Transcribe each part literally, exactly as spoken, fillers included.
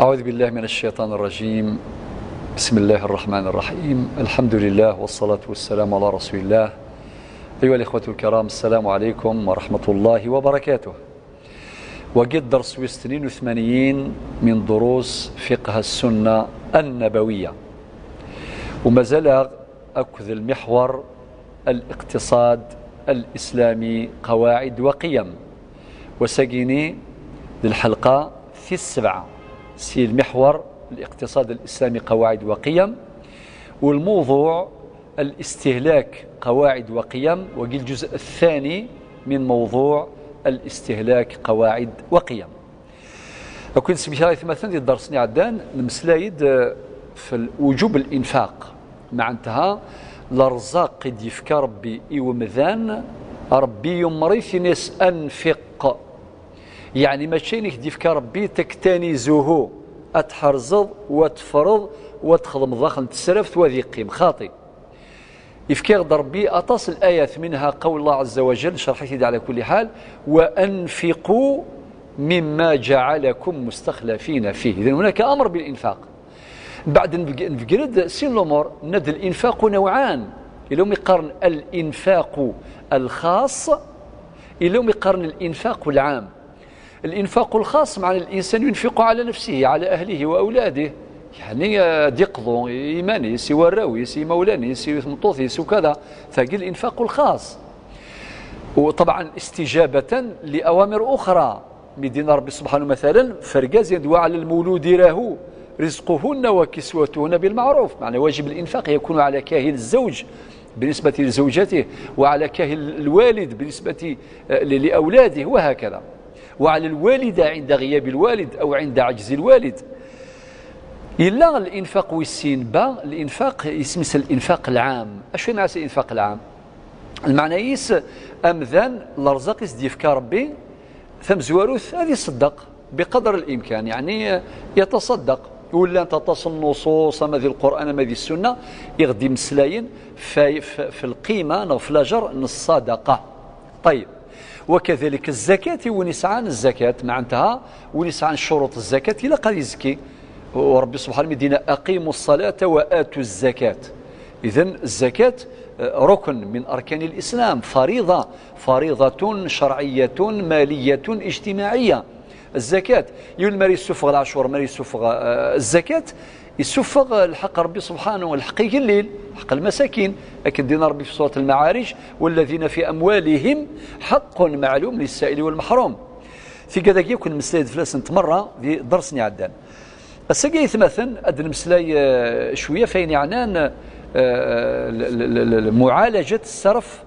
أعوذ بالله من الشيطان الرجيم. بسم الله الرحمن الرحيم. الحمد لله والصلاة والسلام على رسول الله. أيها الإخوة الكرام، السلام عليكم ورحمة الله وبركاته. وقد درس وستنين وثمانين من دروس فقه السنة النبوية. وما زال أكد المحور الاقتصاد الإسلامي قواعد وقيم. وساقيني للحلقة في السبعة، سي المحور الاقتصاد الإسلامي قواعد وقيم، والموضوع الاستهلاك قواعد وقيم، وقي الجزء الثاني من موضوع الاستهلاك قواعد وقيم. أكون سميتها ثمثلا دي الدرس نعدان نمسلايد في وجوب الإنفاق. معناتها الرزاق قد يفكى ربي إومذان، ربي يمري في ناس أنفق. يعني ما تشينك ديفكى ربي تكتنزه، أتحرزض وتفرض وتخدم داخل تسرفت وذي قيم خاطي. يفكي ربي أطاس الآيات، منها قول الله عز وجل، شرحتي على كل حال: "وأنفقوا مما جعلكم مستخلفين فيه". إذن هناك أمر بالإنفاق. بعد نفق-، نفقرد سين الأمور، ند الإنفاق نوعان. إلهم يقارن الإنفاق الخاص، إلهم يقارن الإنفاق العام. الإنفاق الخاص معنى الإنسان ينفق على نفسه، على أهله وأولاده، يعني آه، ديقضو إيمانيس وراويس إمولانيس وثمطوثيس وكذا. ثقل الإنفاق الخاص، وطبعا استجابة لأوامر أخرى. مدينة ربي سبحانه مثلا فرقاز يدوى على المولود له رزقهن وكسوتهن بالمعروف، معنى واجب الإنفاق يكون على كاهل الزوج بالنسبة لزوجته، وعلى كاهل الوالد بالنسبة آه، ل-، لأولاده، وهكذا. وعلى الوالدة عند غياب الوالد أو عند عجز الوالد. إلا الإنفاق ويسين با، الإنفاق يسمس الإنفاق العام. أشو معنى الإنفاق العام؟ المعنى يس أمذان الرزاق يسديفكا ربي، ثم زواروث هذه يصدق بقدر الإمكان، يعني يتصدق. ولا أنت تصل النصوص، أما ذي القرآن، أما ذي السنة، يغدي مسلاين في، في، في القيمة، نغ في الأجر، الصدقة. طيب، وكذلك الزكاة، وين يسعان الزكاة معناتها، وين يسعان شروط الزكاة إلا قال يزكي. وربي سبحانه يدينا: "أقيموا الصلاة وآتوا الزكاة". إذن الزكاة آه، ركن من أركان الإسلام، فريضة، فريضة شرعية مالية اجتماعية. الزكاة، يول ماري يسفغ العشور، ماري يسفغ آه، الزكاة، يسفغ الحق ربي سبحانه، الحق يقليل، حق المساكين. لكن دين ربي في سورة المعارج: "والذين في أموالهم حق معلوم للسائل والمحروم". في كذا يكون مسائل فلاسنت مرة في درس نعدان. السقي ثمثن أدن مسلاي آه، شوية فين يعنان آه، ل-، ل-، ل-، ل-، معالجة السرف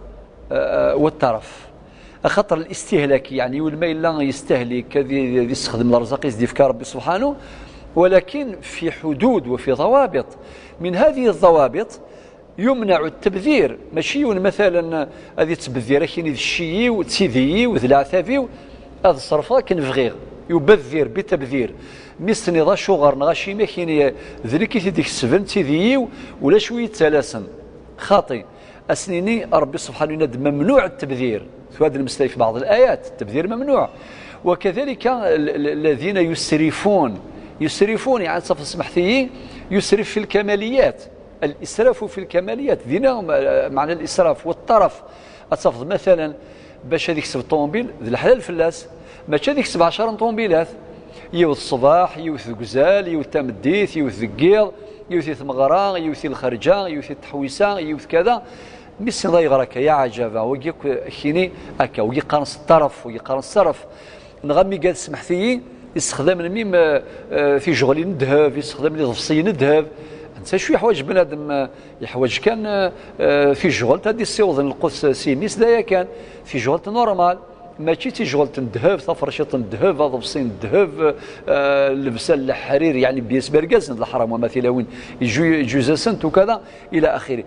آه، والترف. أخطر الاستهلاك، يعني، والما إلا يستهلك، هذه، هذه يستخدم الأرزاق يزدي في ربي سبحانه، ولكن في حدود وفي ضوابط. من هذه الضوابط يمنع التبذير. ماشي يون مثلا هذه تبذير أكين ذي الشيي وتسيديي وذي العتابي، هذا الصرف كان فغير يبذر بتبذير. ميسني ذا شغر نغاشي ماكيني ذلك يتدك السفن تسيديي ولا شوية تلاسن. خاطي. أسنيني ربي سبحانه يناد ممنوع التبذير. في هذا المسلك في بعض الآيات التبذير ممنوع. وكذلك ال-، ال-، الذين يسرفون، يسرفون يعني صف سمحتي، يسرف في الكماليات. الإسراف في الكماليات، دينا م-، معنى الإسراف والترف. أتصفض مثلا باش هذيك سب الطوموبيل ذي الحلال فلاس، ماشي هذيك سب عشر طوموبيلات. يوث الصباح، يوث الغزال، يوث تمديث، يوث القيض، يوث ثمغرة، يوث الخرجة، يوث التحويسة، يوث كذا. مي السيد يغرك يا عجبا، ويجيك كيني هكا، ويجي قرنص الطرف، ويجي قرنص الصرف. نغمي قال سمحتي، يستخدم الميم آه، آه، في جغلي ندهب، يستخدم لي ضفصي ندهب. انت شو يحواج بنادم آه، يحواج كان آه، آه، في جغل تادي السيوض القدس سيميس دايا كان في جغل نورمال. ماشي تي جغل تندهب، تفرشيط ندهب، ضفصي ندهب، آه، اللبسه الحرير يعني بيس برقاز الحرام وما تلاوين يجو-، يجوز سنت وكذا الى اخره.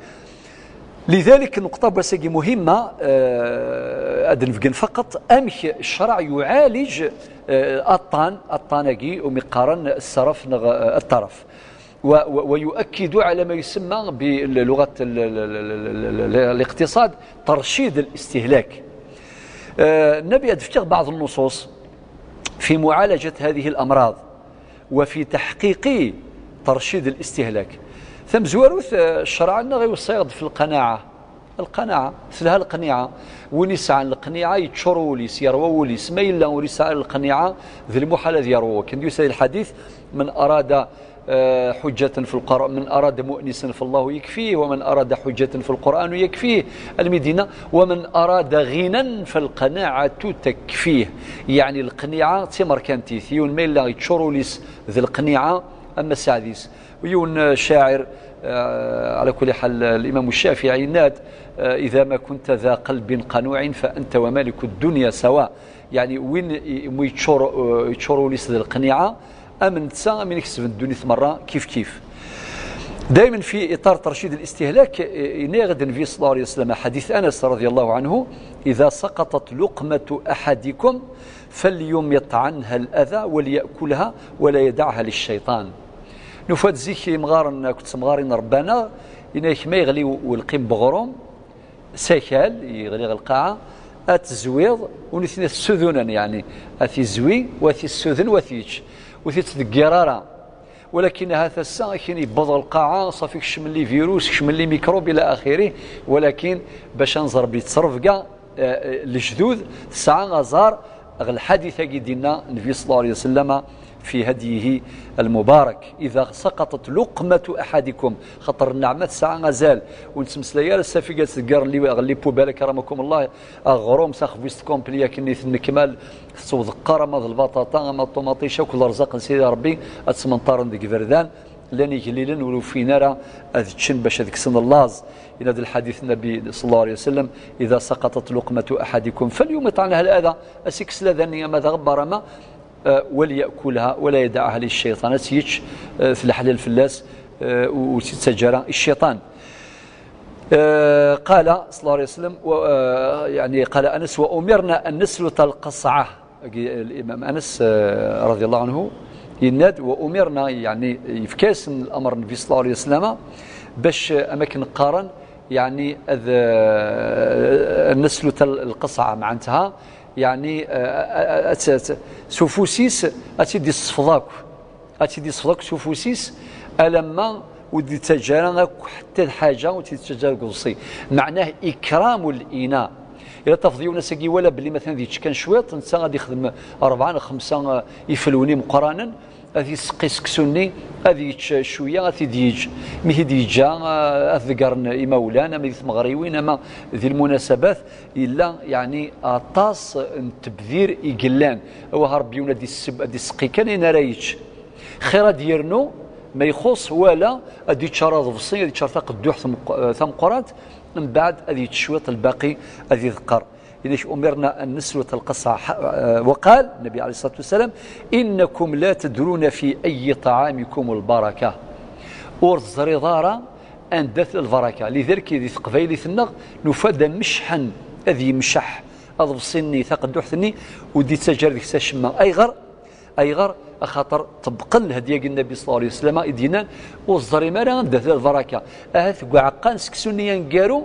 لذلك النقطة بواساقي مهمة آه، أدنفقن فقط أمك الشرع يعالج آه، الطان الطانقي ومقارن السرف نغ- آه، الطرف و- و- ويؤكد على ما يسمى بلغة ال- ال- ال- ال- ال- ال- الاقتصاد ترشيد الاستهلاك. آه، النبي أدفتغ بعض النصوص في معالجة هذه الأمراض. وفي تحقيق ترشيد الاستهلاك. Tamezwarut, eh, ccṛeɛ-nneɣ iweṣṣa-yaɣ-d f lqanaɛa. Lqanaɛa, telha lqniɛa. Win yesɛan lqniɛa, yeččur wul-is, yerwa wul-is. Ma yella ur yesɛi ara lqniɛa, d lmuḥal ad yerwu. Akken d-yusa di lḥadit, من أراد, eh, حجة في القر-, من أراد مؤنسا فالله يكفيه، ومن أراد حجة فالقرآن يكفيه. Almi d-yenna, ومن أراد غنى فالقناعة تكفيه. Yeɛni lqniɛa d timerkantit. Yiwen ma yella yeččur wul-is d lqniɛa, am asaɛd-is. Yiwen, eh, ccaaɛir, eh, ɛla kulli ḥal, eh, Limam Ccafiɛi yenna-d, eh, إذا ما كنت ذا قلب قنوع فأنت ومالك الدنيا سواء. Yeɛni win i, mu yeččur, eh, yeččur wul-is d lqniɛa, am netta, am win ikesben ddunit merra kif kif. دايما في إطار ترشيد الاستهلاك, eh, yenna-yaɣ-d Nnbi صلى الله عليه وسلم, ḥadit Anas رضي الله عنه, إذا سقطت لقمة أحدكم فليمط عنها الأذى وليأكلها ولا يدعها للشيطان. Nufa-d zik imɣaren akked temɣarin n rebba-nneɣ, yenna-yak ma yeɣli u-, ulqim n uɣrum, s akal, yeɣli ɣer lqaɛa, ad tezwiḍ, u nitni ad t-ssudunen, yeɛni, ad t-izwi, u ad t-issuden, u ad t-yečč. Ur t-ittdeggir ara. Walakin ahat ass-a, akken yewweḍ ɣer lqaɛa, ṣafi kecmen les virus, kecmen les microbes, ila axiri. Walakin, bac ad nẓer belli tettrebga, eh, eh, lejdud, tesɛa aẓar ɣer lḥadit-agi d-yenna Nnbi صلى الله عليه وسلم في هديه المبارك: إذا سقطت لقمة أحدكم. Xaṭer nneɛma tesɛa azal. Ur nettmeslay ara s afig ad tdeggar li-, ɣer les poubelles, أكرمكم الله, aɣrum, taxbizt complet akken i tennekmal, tettwḍeqqer ama d lbaṭaṭa, ama d ṭumaṭic, akk lerẓaq n Sidi Ṛebbi, ad ttmenṭaren deg iberdan. Llan igellilen ur ufin ara ad ččen bac ad kksen laẓ. Yenna-d lḥadit n Nnbi صلى الله عليه وسلم: إذا سقطت لقمة أحدكم فليمط عنها الأذى. Ad s-ikkes ladan-nni, ama d aɣebbar, ama, eh, وليأكلها ولا يدعها للشيطان. Ad tt-yečč, eh, tleḥlal fell-as, eh, ur, ur tt-ittaǧǧa ara i cciṭan. Eh, قال صلى الله عليه وسلم, و, eh, yeɛni, قال أنس: وأمرنا أن نسلت القصعة. Agi, eh, Limam Anas, eh, رضي الله عنه, yenna-d, وأمرنا, yeɛni, yefka-yasen lamer Nnbi صلى الله عليه وسلم, bac, eh, am akken qqaren, yeɛni, ad, eh, neslut al-, lqeṣɛa, meɛnetha, yeɛni, eh, eh, eh, ad t-, ad t-, s ufus-is ad tt-id-issefḍ akk. Ad tt-id-issefḍ akk s ufus-is, alamma ur d-ittaǧǧa ara akk ḥetta d lḥaǧa, ur tt-id-ittaǧǧa ara deg uḍebsi. Meɛnah, إكرام الإناء. Ila tafeḍ yiwen ass-agi iwala belli matan ad yečč kan cwiṭ, netta ad ixdem rebɛa neɣ xemsa, eh, ifelwen imeqqranen, ad iseqqi seksu-nni, ad yečč cwiya, ad t-id-yeǧǧ. Mi t-id-yeǧǧa, eh, ad t-ḍeggren imawlan, ama di tmeɣriwin, ama di lmunasabat, yella, yeɛni, aṭas n tebdir i yellan. Awah, Ṛebbi yiwen ad isseb-, ad iseqqi kan ayen ara yečč. Xir ad yernu, ma ixuṣ, wala ad yeččar aḍebsi, ad yeččar taqedduḥt meq-, eh, tameqqrant, mbeɛd ad yečč cwiṭ, lbaqi ad iḍeqqer. Yenna-k: أمرنا أن نسلت القصعة. Eh, وقال النبي عليه الصلاة والسلام: إنكم لا تدرون في أي طعامكم البركة. Ur teẓriḍ ara anda tella lbaraka. Lidalik, di teqbaylit-nneɣ, nufa-d amecḥen ad yemceḥ aḍebsi-nni, taqedduḥt-nni, ur d-ittaǧǧa ara deg-s acemma. Ayɣer? Ayɣer? Axaṭer ṭebbqen lhedya n Nnbi صلى الله عليه وسلم i d-yennan: ur teẓrim ara anda tella lbaraka. Ahat deg uɛeqqa n seksu-nni aneggaru,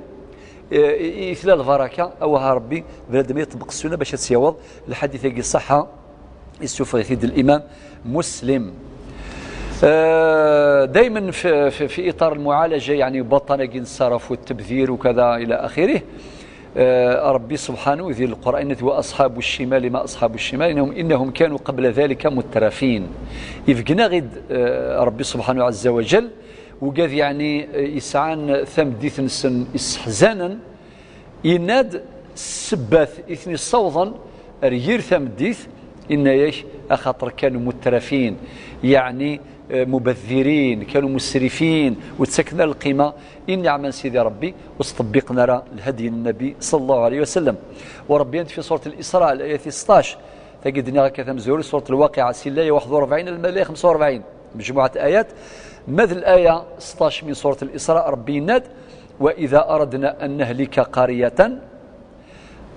eh, i, i tella lbaraka. Awah a Ṛebbi, bnadem iṭebbeq ssunna bac ad tt-yaweḍ. Lḥadit-agi ṣṣeḥḥa, yessufeɣ-it-id Limam Muslim. Eh, دايما في, في, في إطار المعالجة, يعني, baṭṭan-agi n ṣṣaraf, التبذير وكذا إلى آخره. Eh, Ṛebbi subḥanahu di Lqur'an yenna-d: وأصحاب الشمال ما أصحاب الشمال إنهم, إنهم كانوا قبل ذلك مترفين. Ibeggen-aɣ-id, eh, Ṛebbi subḥanahu ɛezza wa jall, wigad, yeɛni, eh, yesɛan tameddit-nsen isseḥzanen, yenna-d ssebbat i ten-yessawḍen ar yir tameddit, yenna-yak: axaṭer كانوا مترفين, yeɛni, eh, مبذرين, كانوا مسرفين, ur ttaken ara lqima i nniɛma n Sidi Ṛebbi, ur ttṭebbiqen ara lhedyi n Nnbi صلى الله عليه وسلم. U Ṛebbi yenna-d fi surat Lisra, layat seṭṭac, tagi d-nniɣ akka tamezwarut, surat Lwaqiɛa, si laya waḥed u ṛebɛin alma laya xemsa u ṛebɛin, مجموعة آيات. Ma d laya seṭṭac min surat Lisra, Ṛebbi yenna-d: وإذا أردنا أن نهلك قرية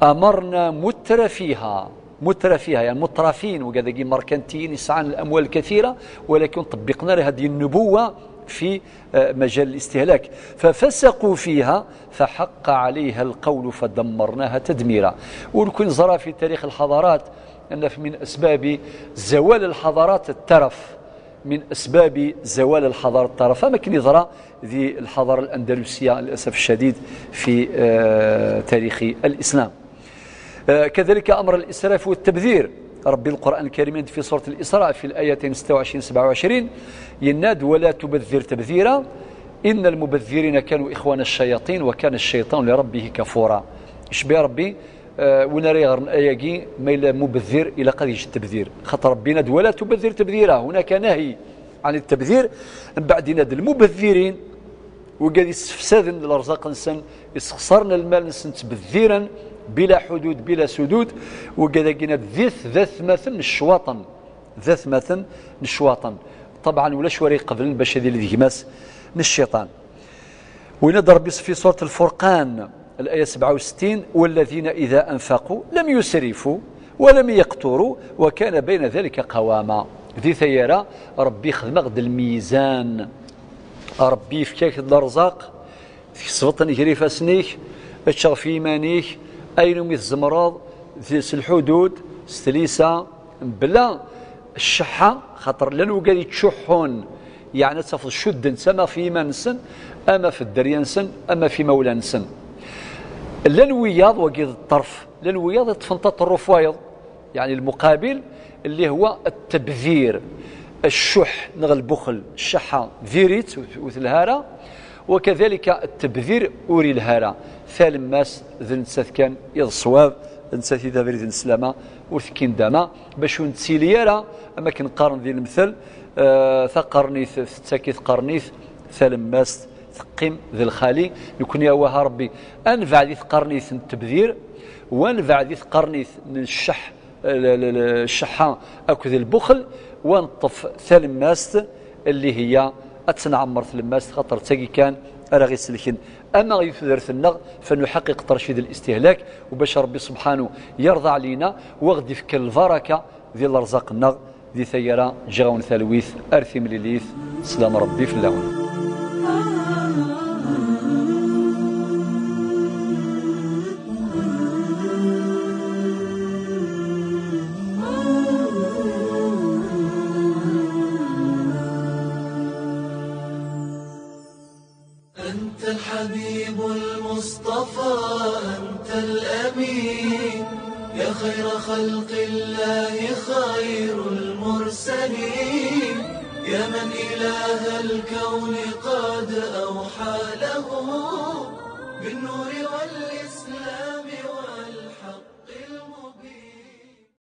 أمرنا مترفيها. مترفيها, يعني مترفين, wigad-agi imerkantiyen yesɛan الأموال الكثيرة, walakin ur ṭebbiqen ara هدي النبوة في, eh, مجال الاستهلاك. ففسقوا فيها فحق عليها القول فدمرناها تدميرا. Ur kun ẓra في تاريخ الحضارات أن من أسباب زوال الحضارات الترف. من أسباب زوال الحضارة التارة، فما كان يضرى ذي الحضارة الأندلسية للأسف الشديد في آه، تاريخ الإسلام. آه، كذلك أمر الإسراف والتبذير. ربي القرآن الكريم في سورة الإسراء في الآيتين ستة وعشرين سبعة وعشرين يناد: "ولا تبذر تبذيرا، إن المبذرين كانوا إخوان الشياطين وكان الشيطان لربه كفورا". يشبه ربي آه، وين راه يغرن اياكي ما الا مبذر الى قد يجي التبذير، خاطر ربي ناد: "ولا تبذر تبذيرا". هناك نهي عن التبذير. من بعد يناد المبذرين، وقاعد يستفسدن الارزاق نسن، يسخسرن المال نسن تبذيرا بلا حدود بلا سدود. وقاعد يناد ذات ذات مثل الشواطن، ذات مثل الشواطن. طبعا ولا شواري قبل باش هذه اللي ديك ماس الشيطان. وينادى ربي في سورة الفرقان الآية سبعة وستين: "والذين إذا أنفقوا لم يسرفوا ولم يقتروا وكان بين ذلك قواما". ذي ثيرة ربي خدمغ د الميزان. ربي يفكاك الأرزاق، تكسبط نجري فاسنيك، اتشغ في إيمانيك، أين مي تزمرض، ذي الحدود، ستليسا، بلا الشحة، خاطر لان وقال يتشحون، يعني تصف شدن سما في إيمان سن، أما في الدريان سن، أما في مولان سن. لان وياض وقيد الطرف، لان وياض يتفنطط الرفايض، يعني المقابل اللي هو التبذير، الشح نغ البخل، الشحة ذيريت وثلهارة، وكذلك التبذير أوري الهارة. ثالماس ذ نسات كان يض الصواب، نسات إذا بريد السلامة وثكين داما، باش نتسيلي يرى أما كنقارن ذي المثل. آه، ثقرنيث، تتاكي ثقرنيث، ثالماس تقيم ذي الخالي، نكون يا وها ربي. أنفع ذي ثقرنيث التبذير، وأنفع ذي ثقرنيث الشح، ال-، ال-، ال-، الشحة أكد البخل، ونطف ثالماست اللي هي أتنعمر ثلماست، خاطر تاكي كان أرى غي سلكن. أما غي تدرت النغ، فنحقق ترشيد الاستهلاك، وباش ربي سبحانه يرضى علينا، وغدي يفك البركة ذي الأرزاق النغ، ذي ثيرة جاون ثالويث، أرثي مليليث، سلام ربي في اللون. أنت الحبيب المصطفى، أنت الأمين، يا خير خلق الله، خير المرسلين، يا من إله الكون قد أوحى له بالنور والإسلام.